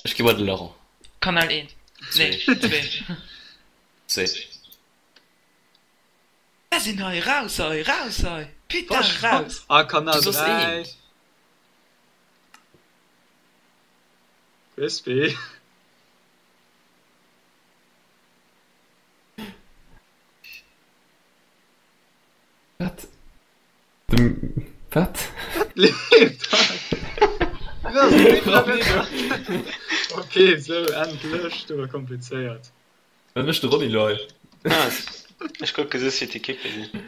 Ech gi bei de Laurent. Kanal 1. Nee, 2. 2. Mer sinn hei! Raus hei! Raus hei! Putain, raus! Ah, Kanal Du soss 3. eent. Crispy. Wat? Dem, wat? Leeft hei! Okay, sou, endlech, du war komplizéiert. Wat mécht de Ronny lo hei? Ech kucke soss wéi d'Ekippe sinn.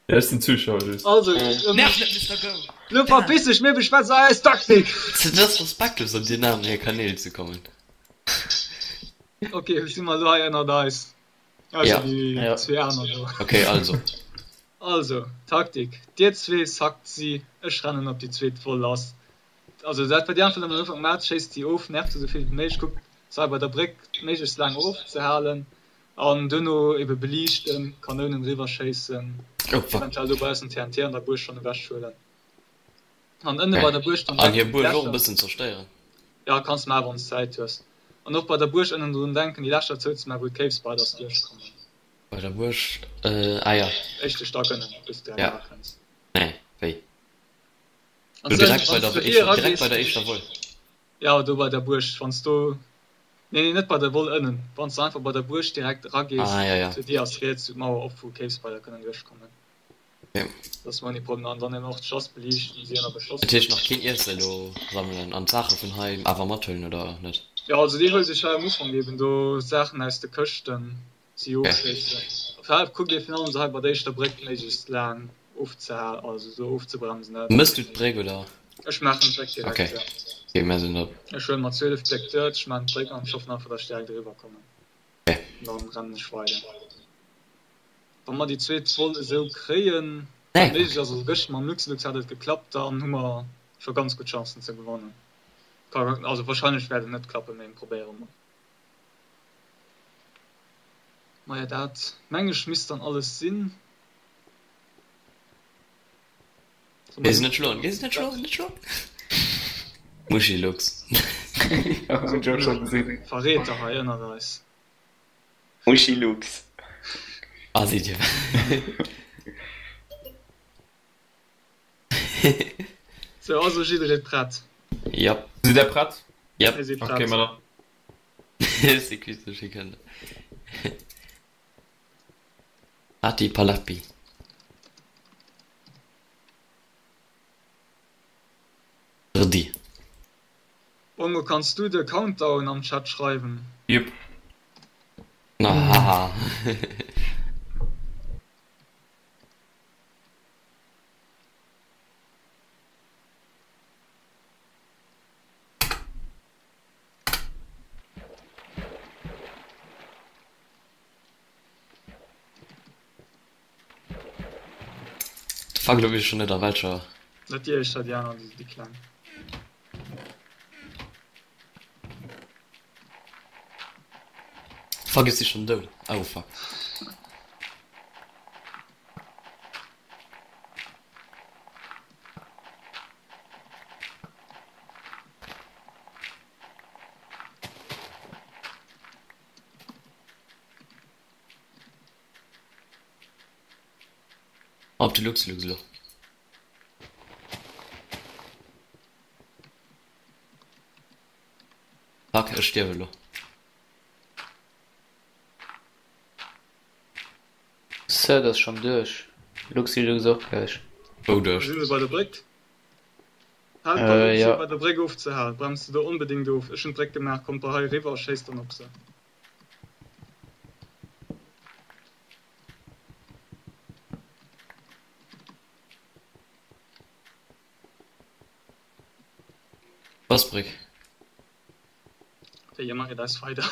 Ja, ech sinn Zuschauer just. Also, Nerv net Mister Go! Lo verpiss dech, mir beschwätzen eis Taktik! Dat ass respektlos op deen anere Kanäl ze kommen. Ok, si mer lo hei ënnert eis? Also Ja. déi zwee aner do. Ok, also. Also, Taktik, Dir zwee sackt si, ech rennen op déi zweet Woll lass. Also dat wat dir einfach nëmmen am Ufank maacht, schéisst si of, nervt se esou vill wéi méiglech, kuckt se hei bei der Bréck méiglechst laang ofzehalen an duerno ebe beliichten, Kanounen eriwwer schéissen, eventuell do baussen TNT an der Buerg schonn ewech huelen an ënne bei der Buerg dann An hir denken, déi Buerg och e Lächer, bëssen zerstéieren. jo kanns maachen wann s Zäit hues, an och bei der Buerg ënnen drun denken déi Lächer zouzemaachen wou d'Cave Spiders duerchkommen. Bei der Buerg, ah jo. Éischte Stack ënnen, bis de Ja. erakënns. Nee, wéi? Do direkt bei der éischter, direkt bei der éischter Woll. Jo, do bei der Buerg, wann s do, nee, nee, net bei der Woll ënnen, wann s de einfach bei der Buerg direkt eragees, Ah, ja, ja. zur Dier ass riets sou d'Mauer op, wou Cave Spider kënnen duerchkommen. Ja. Dat ass ouni Problem. An dann eben och d'Schlass beliichten, si ënner Beschoss. Dat heescht nach keen Iesse elo sammelen an d'Saache vun hei awer mathuelen, oder net? Jo, also dir huelt iech hei am Ufank eben do Saachen aus de Këschten. Si ofschéissen. Enfin, kuckt ee virun allem se hei bei der éischter Bréck méiglechst laang ofzehalen, also esou ofzebremsen. Dat Mëss du d'Bréck oder? Ech maachen d'Bréck direkt, Okay, jo. okay, mär sinn op. Ech huele mer 12 Bléck Dirt, ech maachen d'Bréck an ech hoffen einfach, dass ech direkt eriwwer kommen. Okay. An dann rennen ech weider. Wa mer déi zweet Woll esou kréien, Nee. wat méiglech ass, also gëschter mam Luxelux hat et geklappt, dann hu mer scho ganz gutt Chancen ze gewannen. Ka, also wahrscheinlech wäert et net klappen, mee probéiere mol. Maja dat meng ech misst dann alles sinn. Géi se net schloen, géi se net schloen, net schloen! Muschilux. Verräter hei ënnert eis. Muschilux. Ah seet hie. Sou, also jidderee prett? Jap. Sidd där prett? Jap. Mir si prett. Okay, ma dann. Sequiste Schikane. Ati Palapi. Rdi. Bongo, kanns du de Countdown am Chat schreiwen? Jupp. Haha. Fuck, lo weess ech schon net a welcher. Net déi éischter, déi aner, déi kleng. Fuck, ech si schon dout. Oh fuck. Op de Luxlux elo. Fuck, ech stierwe elo. Third ass schon duerch. Luxilux och gläich. Wou duerch? Sinn se bei der Bréck? Haalt bei op, Jo. se bei der Bréck ofzehalen. Bremst se do onbedéngt of. Ech hunn d'Bréck gemaach. Kommt bei hei eriwwer a schéisst dann op se. Was Bréck? Okay, ihr macht eis weider.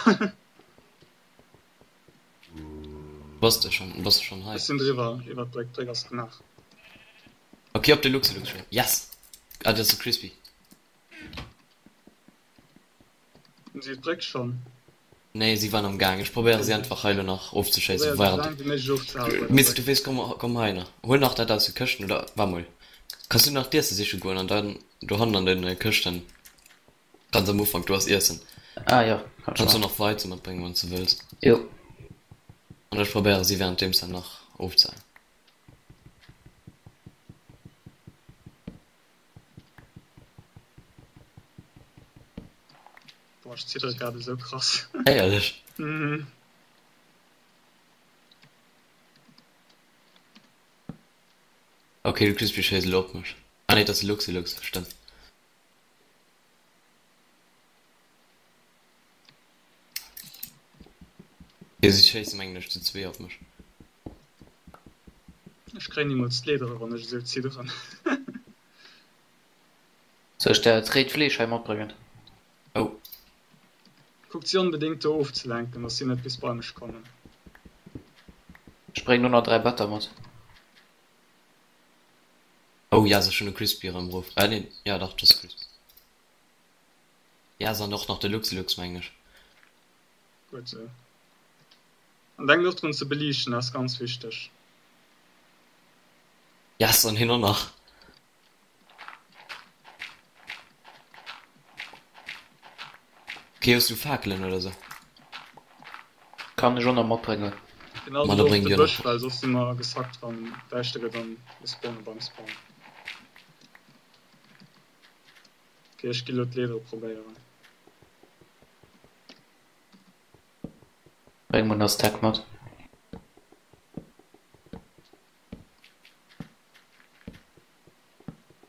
Bass de schon, bass de schon hei? Ech sinn driwwer, iwwer d'Bréck. D'Bréck ass gemaach. Ok, op de Luxelux schon. Yes! Ah, dat ass de Crispy. Hunn si d'Bréck schonn? Nee, si waren am Gaang. Ech probéiere si einfach hei elo nach ofzeschéissen, Probéier se während. laang wéi méiglech ofzehalen bei der Miss, du Bréck. weess, komm, komm hei nach. Huel nach dat aus de Këschten, oder waart mol. Kanns du nach d'Iesse siche goen an dann dohannen an de Këschten. Ganz am Ufank, do ass Iessen. Ah jo, kann ech Kanns du nach Weizen matbréngen, wann s de wëlls. Jo. An ech probéiere si wärenddeems dann nach ofzehalen. Boah, ech ziddere grad esou krass. Éierlech? Mhm. Ok, de Crispy schéisst elo op mech. Ah nee, et ass de Luxilux, stëmmt. Jo, si schéissen mengen ech zu zwee op mech. Ech kréien nimools d'Leedere wann ech esou zidderen. Soll ech der dat réit Fleesch hei matbréngen? Oh. Kuckt si onbedéngt do ofzelenken, dass si net bis bei mech kommen. Ech bréngen och nach 3 Better mat. Oh yes, ech hunn e Crispy erëm erof. Ah nee, ja dach, dat ass e Crispy. Yes, an och nach de Luxilux, mengen ech. Gutt sou. An denkt och drun ze beliichten, dat ass ganz wichteg. Yes, an hien och nach. Ok, hues du Fakelen oder sou? Kann ech och nach matbréngen. Genau, Ma da och bréng de déi och Bësch, nach. well soss si mer gesackt wann däischter gëtt an mir spawne beim Spawn. Ok, ech gi lo d'Leedere probéieren. Bréng mol nach Stack mat.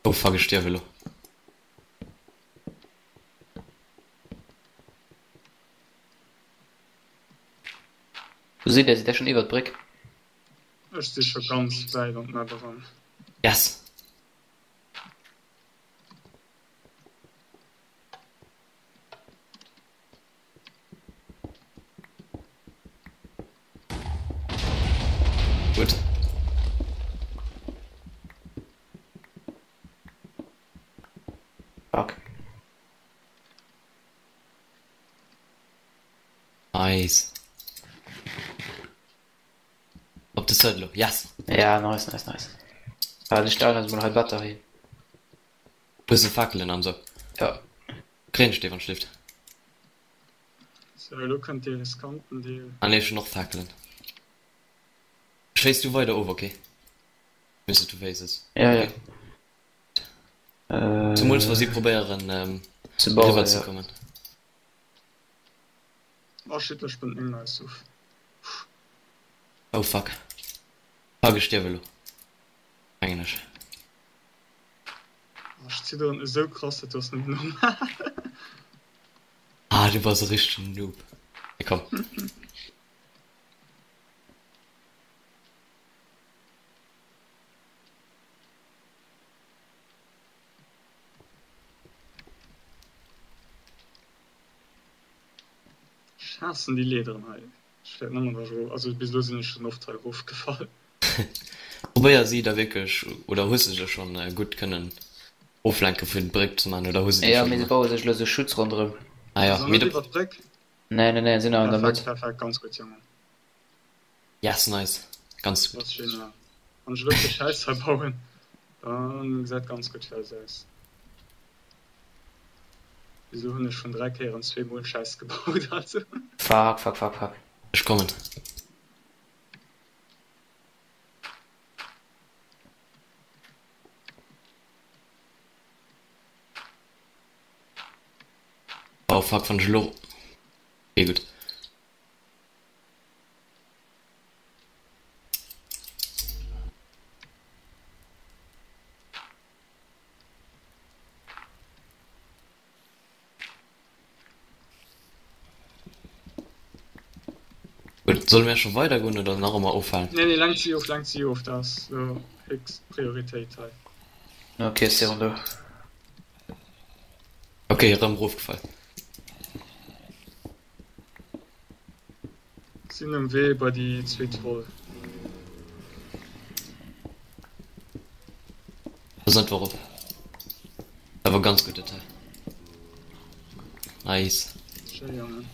Oh fuck, ech stierf elo. Wou sidd där? Sidd där schonn iwwer d'Bréck? Ech si scho ganz wäit an d'Map eran. Yes! Gutt. Fuck. Nice. Op de Sëdd elo. Yes! Ja, nice, nice, nice. Waart, ech stellen eis mol hei Better hin. Hues de Fakelen an sou? Ja. Kréien ech déi wann schlift? Sou, elo kënnt dee riskanten Deel. Ah nee, ech hunn och Fakelen. Schéiss du weider of, ok? Mister Two Faces. Ja, ja. Zemools wa si probéieren Ze bauen, eriwwer ze ja. kommen. Oh shit, ech bin eng nei Suff. Oh fuck. Fuck, ech stierf elo. Mengen ech. Oh, ech zidderen esou krass, dat ass net normal. Ah, du bass e richtegen Noob. Hey, komm. Ech haassen déi Leederen hei. Ech wäert nëmmen dra erof, also bis elo sinn ech schonn oft hei erofgefall. Probéier si da wierklech, oder hues de se schonn gutt kënnen oflenken fir d'Bréck ze man, oder hues de déi Jo, scho mee se gemaach? baue sech elo sou Schutz ronderëm. Ah jo, Se mee net de. iwwer d'Bréck? Nee, nee, nee, sinn nach an der Perfekt, Mëtt. perfekt, ganz gutt Jongen. Yes, nice, ganz Dat gutt. ass genial. Wann ech elo kee Schäiss hei bauen, dann gesäit ganz gutt fir eis aus. Bis elo hunn ech vun 3 Kéieren zweemol Schäiss gebaut, also. Fuck, fuck, fuck, fuck. Ech kommen. Oh fuck, wann ech elo. Okay, gutt. Gutt, solle mir scho weidergoen oder nach ëmmer ofhalen? Nee, nee, lenkt si of, lenkt si of, dat ass elo héchst Prioritéit hei. Ok, ech si rem do. Ok, erëm erofgefall. Sinn um Wee bei déi zweet Woll. Pass einfach op. Dat war ganz gutt Detail. Nice. Schéi Jongen.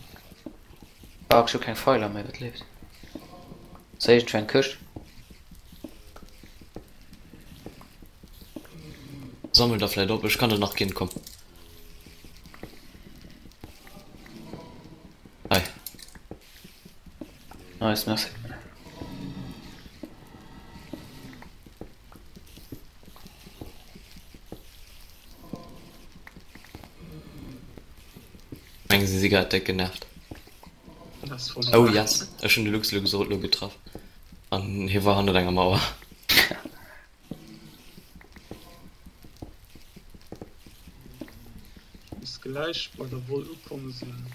Fuck, ech hu keng Feiler méi, wat leeft? Ass hei iergendwou eng Këscht? Sammel der vläit op, ech kann der nach ginn, komm. Hei. Nice, merci. Mengen si si grad déck genervt. Oh yes, ech hunn de Luxlux elo getraff an hie war hannert enger Mauer. Muss gläich bei der Woll ukomm sinn.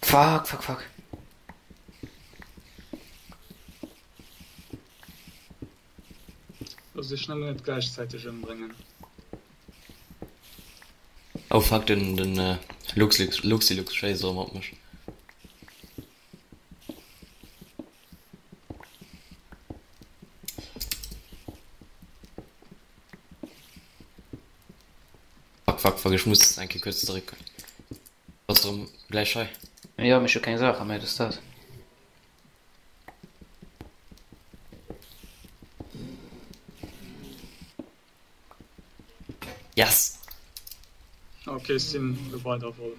Fuck, fuck, fuck. Looss iech nëmmen net gläichzäiteg ëmbréngen. Oh fuck, den den Luxlux Luxilux schéisst erëm op mech. Fuck, fuck, fuck, ech muss eng Kéier kuerz zeréck. Bass de erëm gläich hei? Jo, mee ech hu keng Saache méi, dat ass dat. Yes! Ok, ech sinn lo bei der Woll.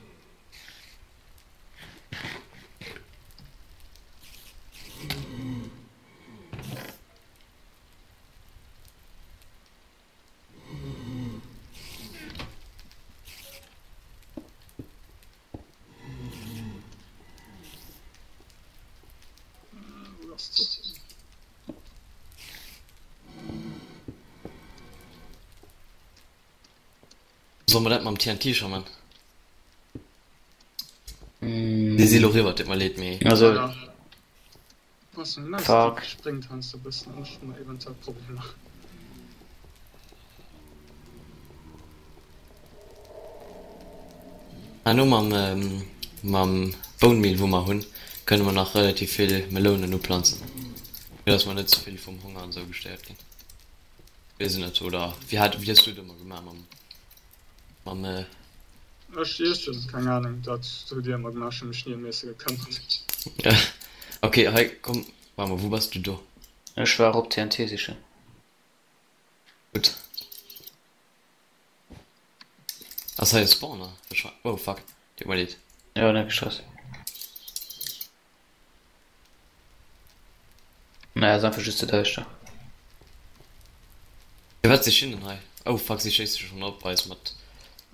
Solle mer dat mam TNT scho man? Déi si lo riwwer, deet mer leed, mee. Also. Fuck. Spréngt heiansdo e bëssen an ech hunn eventuell Problemer. Herno mam mam Bone Meal wou mer hunn, kënne mer nach relativ vill Melounen uplanzen, fir dass mer net ze vill vum Honger an esou gestéiert ginn. Weess ech net, oder wéi hat wéi hues du et ëmmer gemaach mam mam. Ech iessen, keng Ahnung, dat hutt dir ëmmer gemaach, ech hu mech ni ëm Iesse gekëmmert. Ok, hei komm, waart mol, wou bass du do? Ech war erop TNT sichen. Gutt. Ass hei e Spawner? Oh fuck, deet mer leed. Jo, net geschoss. Naja, ass einfach just ze däischter. Firwat si Schinnen hei? Oh fuck, si schéisse schonn op eis mat.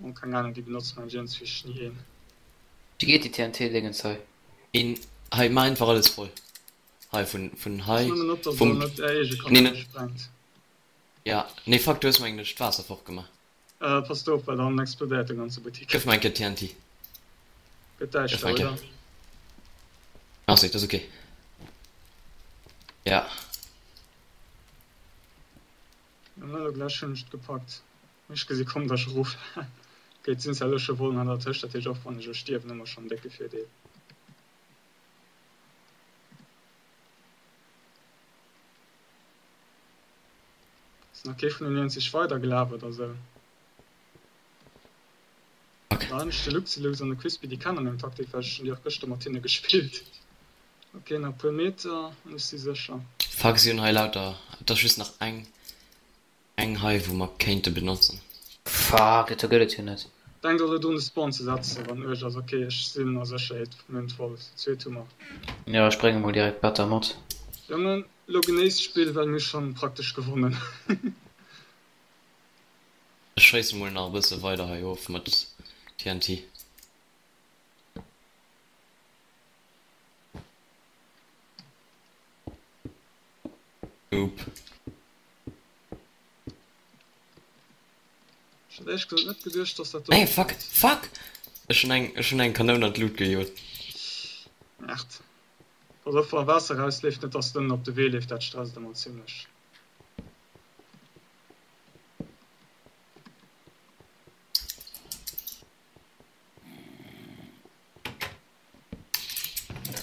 Oh, keng Ahnung, déi benotzen mengen ech iergendswéi ni een. Wéi geet déi TNT-Dingens hei? Een, hei, maach einfach alles voll. Hei, vun, vun hei, Passt nëmmen op, dass vum, der net är eege nee, Kanoun net, sprengt. ja, nee, fuck, du hues mengen ech d'Waasser fortgemaach. Äh, passt op, well dann explodéiert de ganze Buttik. Gëff mer eng Kéier TNT. Gëtt Gëff däischter, mer eng Kéier. oder? Merci, dat ass ok. Ja. Jo, elo gläich hunn ech et gepackt. Ech gesi komm, datt ech erof. Ok, et sinn zwar elo scho Wollen an der Tëscht, dat heescht och wann ech elo stierwen, hu mer schonn en décke Virdeel. Ass nach kee vun den eenzeg weider gelaf oder sou? Dann de Luxilux an de Crispy déi kennen meng Taktik, well ech hunn déi och gëschter mat hinne gespillt. Ok, nach e puer Meter an ech si sécher. Fuck, si hunn hei lauter, et ass just nach eng, eng hei wou mer kéinte benotzen. Fuck, dat do gëtt et jo net. Denkt elo drun de Spawn ze setzen wann uerg ass. Ok, ech sinn a Sécherheet, mir hunn d'Voll, zweet hu mer. Jo, ech brénge mol direkt d'Better mat. Jongen, lo genéisst d'Spill well mir hu schon praktesch gewonnen. Ech schéisse mol nach e bësse weider hei of mat TNT. Noob. Ech hat éierlech gesot net geduecht dass dat do. Nee, fuck, fuck! Ech hunn eng, ech hunn eng Kanoun an d'Lut gejot. Merde. Pass op wa Waasser rausleeft, net dass et ënnen op de Wee leeft, dat stresst ëmmer zimlech.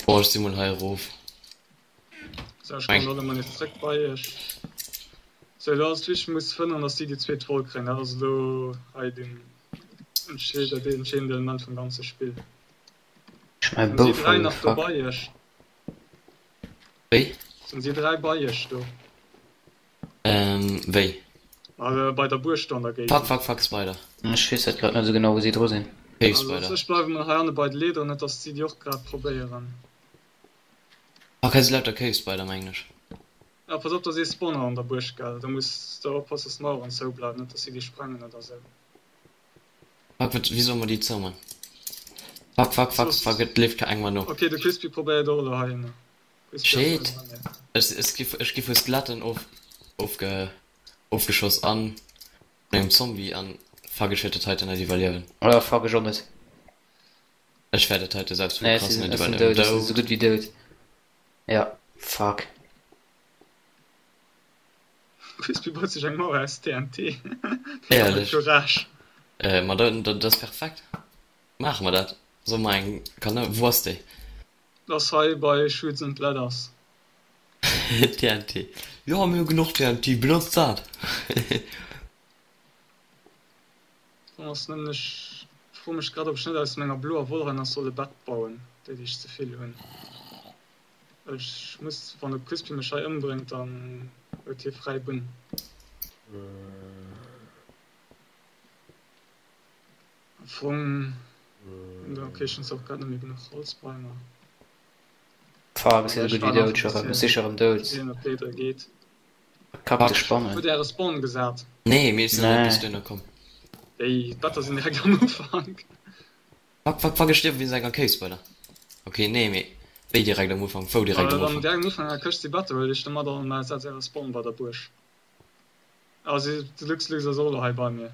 Boah, ech si mol hei erof. Sou, ech kommen elo mol nees zréck bei iech. Sou, elo ass et wichteg, mir musse verhënneren, dass si déi zweet Woll kréien. Dat ass elo hei den entscheed, dat entscheedend Element vum ganze Spill. Ech mein Sinn Bou si 3 voll, nach do fuck. bei iech? Wéi? Sinn si 3 bei iech do? Ähm, wéi? Also bei der Buerg do an der Géigend. Fuck, fuck, fuck, Spider. Ech weess dat grad net esou genau wou si dru sinn. Cave Also Spider. ech bleiwe mol heianne bei de Leederen, net dass si déi och grad probéieren. Fuck, hei si lauter Cave Spider, mengen ech. Ja, pass op, do ass ee Spawner an der Buerg, gell? Do muss de oppassen, dass d'Maueren zou bleiwen, net dass si déi sprengen oder sou. Fuck, wat, wéi solle mer déi zouman? Fuck, fuck, fuck, fuck, et leeft eng mer no. Ok, de Crispy probéiert och elo heihinner. Shit! Ech, ech gi, ech gi vu Skeletten of, ofge, ofgeschoss an vun engem Zombie an fuck, ech wäert dat heiten net iwwerliewen. Oh fuck, ech och net. Ech wäert dat heite selbst vu Nee, ech krass sinn, net ech sinn iwwerliewen. dout, ech sinn esou Dout. gutt wéi dout. Ja, fuck. Crispy baut sech eng Mauer aus TNT. Éierlech? Courage. Äh, ma dann, dat ass perfekt. Maache mer dat. Solle mer eng Kanoun, wou ass déi? Ass hei bei Shoots and Ladders. TNT. Jo, mir hu genuch TNT, benotzt dat! Dann ass nämlech, froe mech grad ob ech net aus menger bloer Woll hei nach soll e Bett bauen, déi déi ech ze vill hunn. Well ech muss, wann de Crispy mech hei ëmbréngt, dann huet hie fräi Bunn. Am Fong, ok, ech hunn zwar och grad net méi genuch Holz bei mer. Fuck, ech si sou gutt wéi dout scho rëm. Ech si scho rëm dout. Wien op d'Leeder geet. Kack de Spannen. Hutt Dir äre Spawn gesat? Nee, mir sinn net bis Nee. dohinner komm. Déi Better sinn direkt am Ufank. Fuck, fuck, fuck, ech stierwe wéinst enger Cave Spider. Ok, nee, mee wéi direkt am Ufank? Wou direkt am Dann Ufank? direkt am Ufank an der Këscht si Better, well ech domadder an mä setz äre Spawn bei der Buerg. Ah, si, de Lux Lux ass och elo hei bei mir.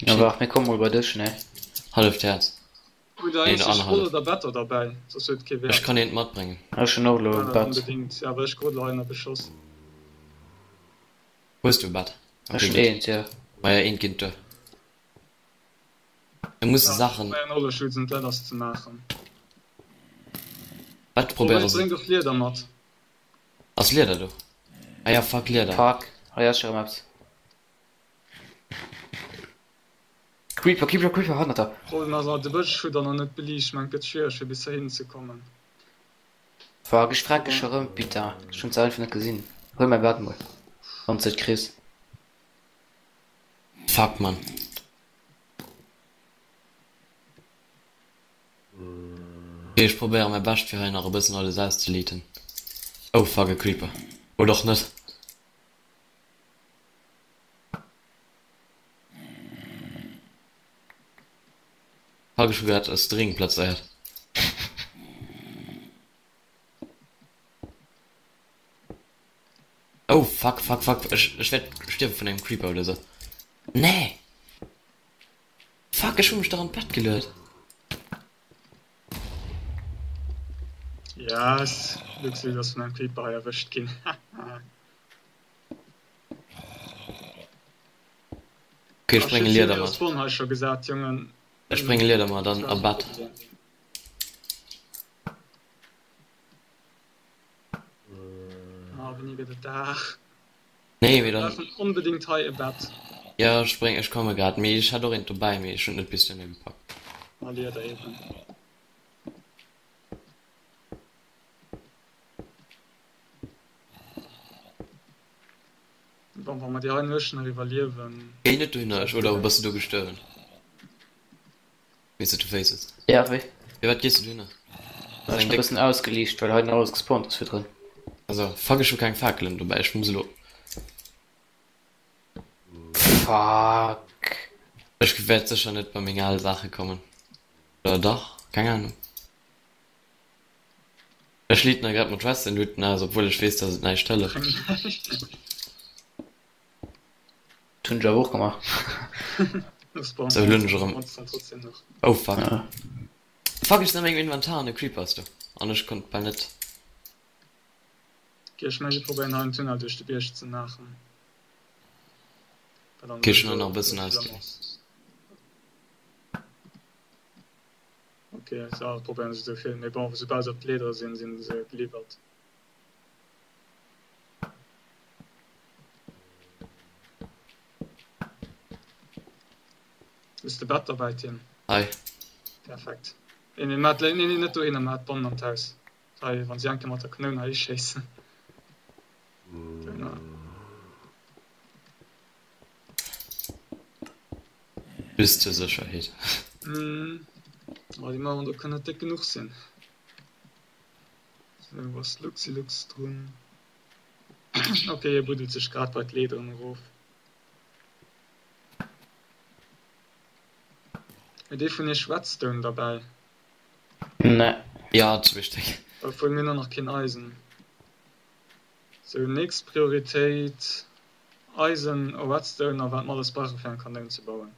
Ja, waart, mir komme mol bei dech, ne? Halleft Häerz. Hutt der Nee, eenzeg Woll annerhalleft. oder Better derbäi? Soss huet et kee Ech Wäert. kann eent matbréngen. Ech hunn och elo e Ja, Bett. onbedingt. Ja, well ech krut elo hei nach beschoss. Hues du e Bett? Ech Okay, hunn gutt. eent, jo. Maja, eent geet duer. Mir musse Ja, Saachen. probéieren och elo Shoots and Ladders ze maachen. Wat probéiere Probéiert, se? bréngt och Lieder mat. Ass Lieder do? Ah ja, fuck, Lieder. Fuck, hei ass scho rëm eppes. Creeper, Creeper, Creeper, hannert der! Problem ass awer, de Bësch hutt der nach net beliicht. Mengt gëtt schwiereg fir bis heihin ze kommen. Fuck, ech frecke scho rëm, putain, ech hunn se einfach net gesinn. Huel mäi Bett mol, wann s de et kriss. Fuck, Mann. Ok, ech probéiere mäi Bescht fir hei nach e bëssen alles auszeliiten. Oh fuck, e Creeper. Oder och net. Fuck, ech hu grad e String plazéiert. Oh fuck, fuck, fuck, ech, ech wäert stierwe vun engem Creeper oder sou. Nee! Fuck, ech hu mech dach an d'Bett geluet. Yes, Luxus ass vun engem Creeper hei erwëscht ginn. Okay, ech brénge Lieder mat. Spawn hei scho gesat, Jongen. Ech brénge Lieder mat an a Bett. Ah, wéini gëtt et Dag? Nee, mee dann. Brauchen onbedingt hei e Bett. Jo, ech bréng, ech komme grad, mee ech hat och eent dobäi, mee ech hunn et net bis dohinner gepackt. Ma Lieder eben. Bon, wa mer déi hei Nuecht nach iwwerliewen. Géi net dohinner, ech, oder bass du do gestuerwen? Weess de, du wéisst et. Ja, wéi? Firwat gees du dohinner? Well ech nach e bëssen ausgeliicht, well hei nach alles gespawnt ass virdrun. Also, fuck, ech hu keng Fakelen dobäi, ech muss elo. Fuck. Ech wäert sécher net bei meng al Saache kommen. Oder dach? Keng Ahnung. Ech liiten da grad mat Redstone Looten aus, obwuel ech weess, dass et näischt hëlleft. Dat hunn ech awer och gemaach. Sou, elo hunn ech erëm. Oh fuck. Fuck, ech sinn a mengem Inventar an e Creeper ass do. An ech konnt bal net. Ok, ech mengen, ech probéieren hei en Tunnel duerch de Bierg ze maachen. Ok, ech hunn nach e bëssen aus. Ok, se probéieren se esou vill, mee bon, soubal se op d'Leeder sinn, sinn se geliwwert. Hues de Bett derbäi, Tim? Hei. Perfekt. Nee, nee, maat, nee, nee, net dohinner, maat bannen an d'Haus. Hei, wann si eng Kéier mat der Kanoun hei schéissen. Just zur Sécherheet. Oh, déi Maueren do kënnen net déck genuch sinn. Sou, wou ass Luxilux drun? Ok, hie buddelt sech grad bei d'Leederen erof. Huet ee vun iech Redstone derbäi? Nee. Ja, zwee Stéck. Obwuel, mir hunn och nach keen Eisen. Sou, nächst Prioritéit, Eisen a Redstone a wat mer alles brauche fir eng Kanoun ze bauen.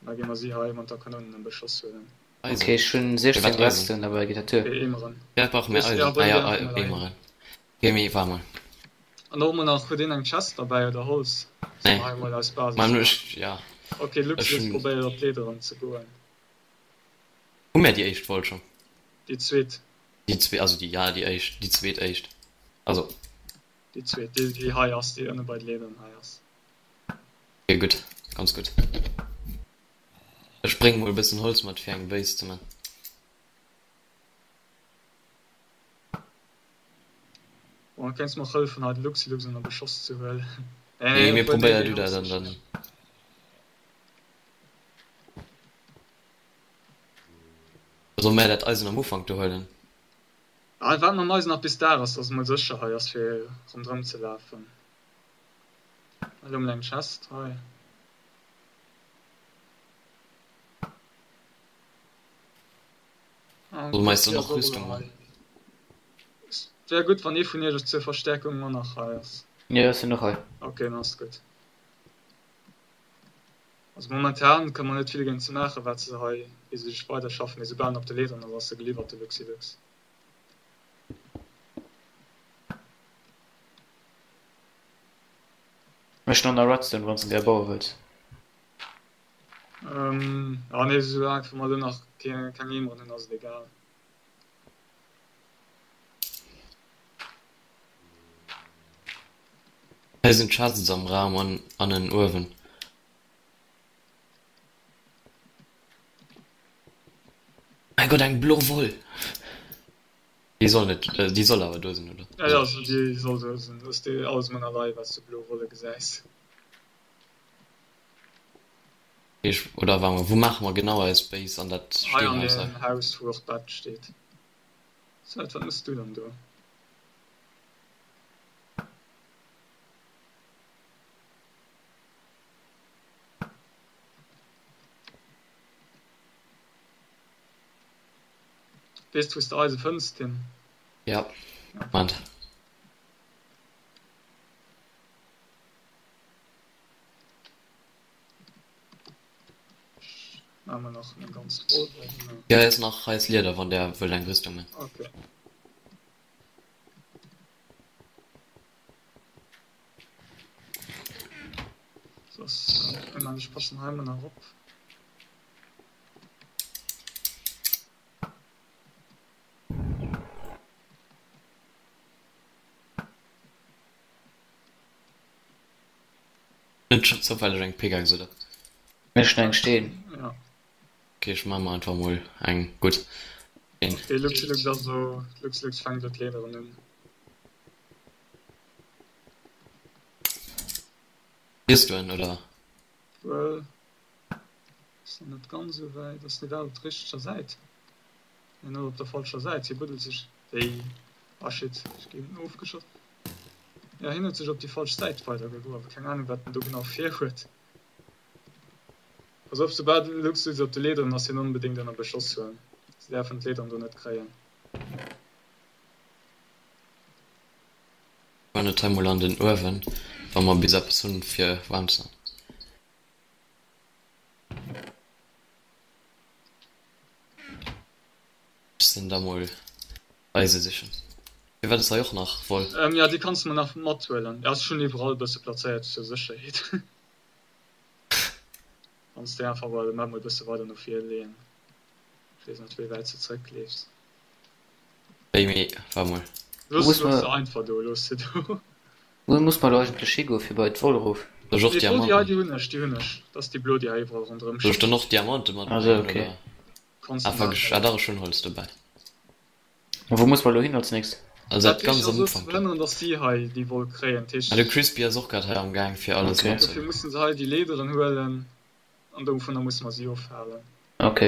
An da gi mer si hei mat der Kanoun ënner Beschoss huelen. Ok, ech hunn 16 Redstone derbäi, geet dat duer? Okay, Eemeren. Firwat brauche mir Eisen? Ah ja, Eemeren. Ok, mee waart mol. An och mol nach, huet een eng Chest derbäi oder Holz? Nee. Solle mer hei mol eis Basis Mä maachen? ech, ja. Ok, Lux, Ech Lux hunn. probéiert op d'Leederen ze goen. Hu mär déi éischt Woll schonn? Déi zweet. Déi zweet, also déi, ja, déi éischt, déi zweet éischt. Also. Déi zweet, déi, déi hei ass, déi ënne bei de Leederen hei ass. Ok, gutt, ganz gutt. Ech brénge mol e bëssen Holz mat fir eng Base ze man. Bon, kéints mer och hëllefen hei de Luxilux ënner Beschoss ze huelen. Nee, mee obwuel, nee, probéier deen du dat ass an dann. Solle mär dat Eisen am Ufank do huelen? Ah, waarde mer mam Eisen nach bis Dag ass, dass et mol sécher hei ass fir ronderëm ze lafen. Elo mol eng Chest hei. Ah, Solle mer eis dann Luxi och ass och elo Rüstung hei. man? Et wär gutt wann ee vun iech zur Verstärkung och nach hei ass. Jo, ech sinn och hei. Ok, dann ass et gutt. Also momentan kënne mer net vill géint se maachen, wat se hei, wéi se sech weiderschaffen, mee soubal en op de Leederen ass, ass e geliwwert, de Luxilux. Ech hunn och nach Redstone, wann s de der baue wëlls. Ah nee, soulaang wou mer elo nach keng Eemeren hunn, ass et egal. Hei sinn Chests am Raum an an en Uewen. Mein Gott, eng blo Woll! Déi soll net, déi soll awer do sinn, oder? Ja, ja, also déi soll do sinn. Looss déi alles emol nach leien, wat s du blo Wolle gesäis. Ech, oder war mer, wou maache mer genau eis Base? An dat Hei an Steenhaus hei? deem Haus, wou och d'Bett steet. Sait, wat mëss du dann do? Weess du, wou s de Eise fënns, Tim? Ja, Moment. Jo hei ass nach, hei ass Lieder wann der wëllt eng Rüstung man. Okay. Soss, äh, ech passen hei mol nach op. Net scho zoufälleg eng Pickaxe oder? Ech hunn eng Steen. Ja. Ok, ech maan mer einfach mol eng gutt Steen. Ok, Luxilux also, Luxilux fänkt elo d'Leederen un. Lies du en oder? Well, ass nach net ganz esou wäit. Ass en iwwerhaapt op der richteger Säit? Nee, net op der falscher Säit. Hie buddelt sech wéi. Ah shit, ech ginn ofgeschoss. Jo, hien huet sech op déi falsch Säit weidergegruewen. Keng Ahnung, wat en do genau virhuet. Pass op, soubal den Luxus op de Leederen ass, hien onbedéngt ënner Beschoss huelen. Se däerfen d'Leederen do net kréien. Goen et hei mol an den Uewen, wa mer bis eppes hunn fir waarm ze. Ech sinn da mol Eise sichen. Firwat ass hei och nach Woll? Jo, déi kanns de mer nach mathuelen. Jo, ech hunn iwwerall e bësse plazéiert zur Sécherheet. Kanns déi einfach bei der Map mol e bësse weider no vir leeën. Ech weess net, wéi wäit s de zréckleefs. Wéi, mee waart mol. Looss se einfach do, looss se do. Wou muss mer elo eigentlech higoen, fir bei d'Woll erof? Soll ech och Nee, d'Woll, déi hei, Diamanten? déi hunn ech, déi hunn ech. Dat ass déi blo, déi hei iwwerall ronderëm Soll ech steet. dann och Diamante Ah sou, matbréngen, okay. oder? Kanns Ah de fuck, ech maachen. hat dach ech hunn Holz dobäi. A wou muss mer elo hin als nächst? Also Dat dat ganz wichteg am ass elo ze Ufank do. verhënneren, dass si hei déi Woll kréien. Dat Ah de heescht, Crispy ass och grad hei am Gaang fir alles Okay. matzehuelen. dofir mussen se hei déi Leederen huelen. An dovunner musse mer si ofhalen. Ok.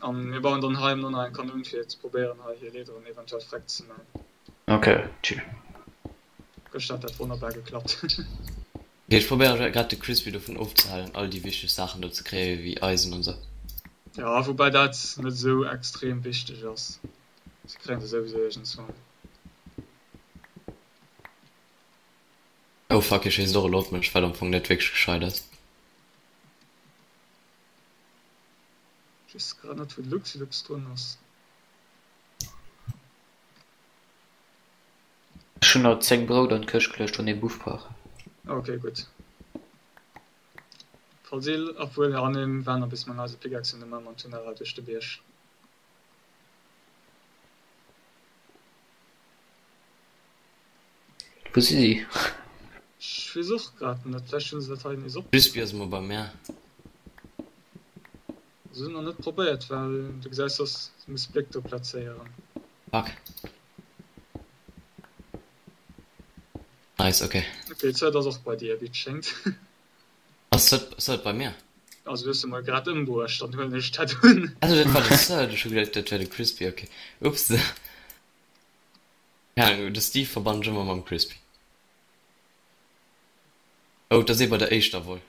An mir bauen dann hei elo nach eng Kanoun fir ze probéieren hei hir Leaderen eventuell freck ze man. Ok, chill. Gëschter hat dat wonnerbar geklappt. Ok, ech probéiere grad de Crispy dovun ofzehalen all déi wichteg Saachen do ze kréien wéi Eisen an sou. Jo, woubäi dat net esou extrem wichteg ass. Se kréien se souwisou iergendswann. Oh fuck, hie schéisst och elo op mech, wat am Fong net wierklech gescheit ass. Ech weess grad net wou de Luxilux drun ass. Ech hunn haut 10 Brout an d'Këscht geluecht wann ee Buff brauch. Ok gutt. Falls ee, obwuel, ah nee, mir waren nach bis mat eise Pickaxen hunn, da maache mer en Tunnel hei duerch de Bierg. Wou si si? Ech weess och grad net, vläicht hunn se dat hei nees op. Crispy ass emol bei mär. Se hunn nach net probéiert, well du gesäis soss, se muss Bléck do plazéieren. Fuck. Nice, ok. Ok, d'Zeit ass och bei dir, wéi et schéngt. Ass d'Zeit bei mir? Also du hues se mol grad ëmbruecht, dann huelen ech dat un. Also dat war de Third, ech hu geduecht dat wär de Crispy, ok. Ups. Keng Ahnung, de Steve verbannen ech ëmmer mam Crispy. Oh, et ass ee bei der éischter Woll.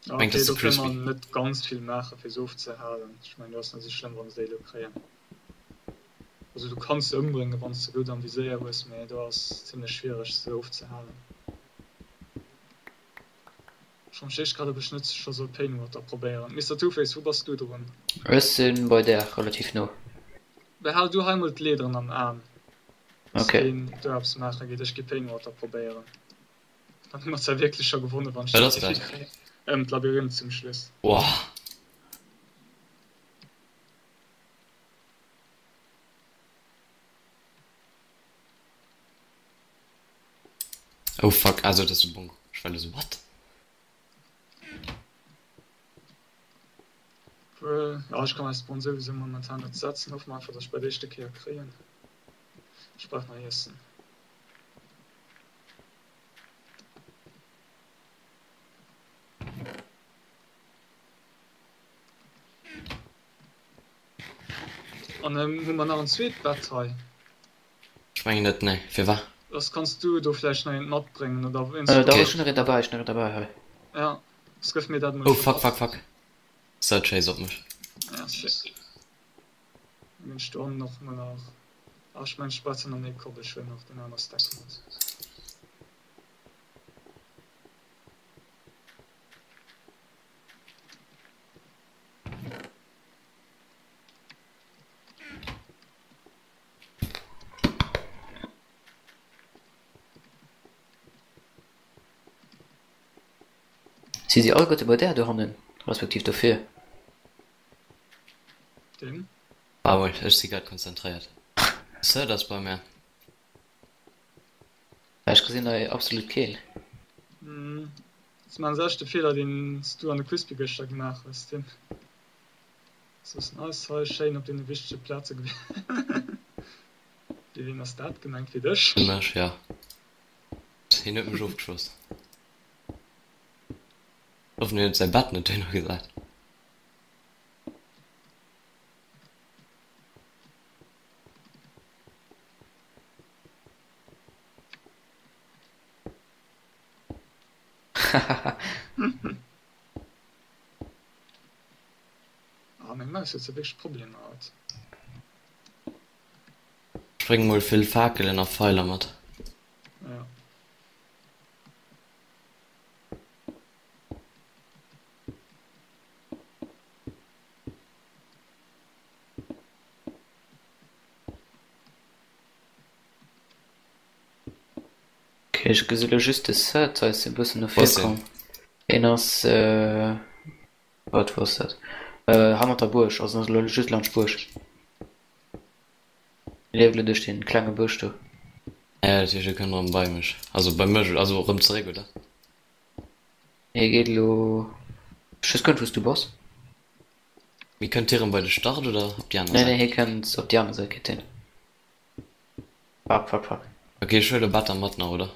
Ech mengen, et ass de Crispy. Ok, do kënne mer net ganz vill maachen, fir se ofzehalen. Ech mengen, do ass net esou schlëmm, wann se déi elo kréien. Also du kanns se ëmbréngen, wann s de gutt am Viséier hues, mee do ass zimlech schwiereg, se ofzehalen. Ech iwwerleeë grad, ob ech net scho soll Painwater probéieren. Mister Two-Face, wou bass du drun? Ech sinn bei där, relativ no. Behal du hei mol d'Leaderen am Aen, dass Okay. keen do eppes maache geet. Ech gi Painwater probéieren. Dann hu mer zwar wierklech scho gewonnen, wann ech Wat dat ass dat? hikréien. Ëm d'Labyrinth zum Schluss. Woah. Oh fuck, also dat ass de Bongo. Ech war elo sou, what? Obwuel, ja, ech kann eis Spawn souwisou momentan net setzen. Hoffe mer einfach, dass ech bei der éischte Kéier kréien. Ech brauch nach Iessen. An hu mer nach en zweet Bett hei? Ech mengen net, nee. Firwat? Soss kanns du do vläicht nach eent matbréngen oder eens. Dach, ech hunn nach eent derbäi, ech hunn nach eent derbäi hei. Ja, soss gëff mir dat mol Oh scho fuck, mat. fuck, fuck. Search schéisst op mech. Ja, shit. Dann ginn ech do hannen och mol nach. Ah, ech mengen ech brauch zwar nach méi Kobbel, ech huelen nach deen aner Stack mat. Si si alleguerte bei där dohannen, respektiv dofir? Deen? Ah mol, ech si grad konzentréiert. Third ass bei mär. Ech gesinn hei absolut keen. Ze man selwechte Feeler deen s du an de Crispy gëschter gemaach hues Tim. Soss nice hei schéin op deene wichtege Plaze gewiescht. Fir ween ass dat gemengt? Fir dech? Fir mech, jo. Hien huet mech ofgeschoss. Hoffen hien huet säi Bett net duerno gesat. Ah, meng Maus huet sou wierklech Problemer haut. Ech bréngen mol vill Fakelen a Feiler mat. Ja. Ok, ech gesi lo just de Third hei ass e bëssen no vir komm. Hien ass, wat wou ass dat? Hannert der Buerg, also en ass elo just laanscht d'Buerg. Hie leeft elo duerch dee klenge Bësch do. Ah ja, dat heescht e kënnt erëm bei mech, also bei mech, also erëm zeréck, oder? Hie geet elo, ech weess guer net wou s du bass. Mee kënnt hie rëm bei de Start oder op déi aner Nee, nee, Säit? hie kënnt op déi aner Säit geet hien. Fuck, fuck, fuck. Ok, ech huele Better mat nach, oder?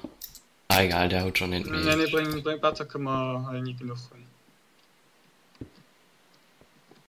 Ah egal, der huet schon eent Nee, méi. nee, bréng, bréng, Better kënne mer hei ni genuch hunn.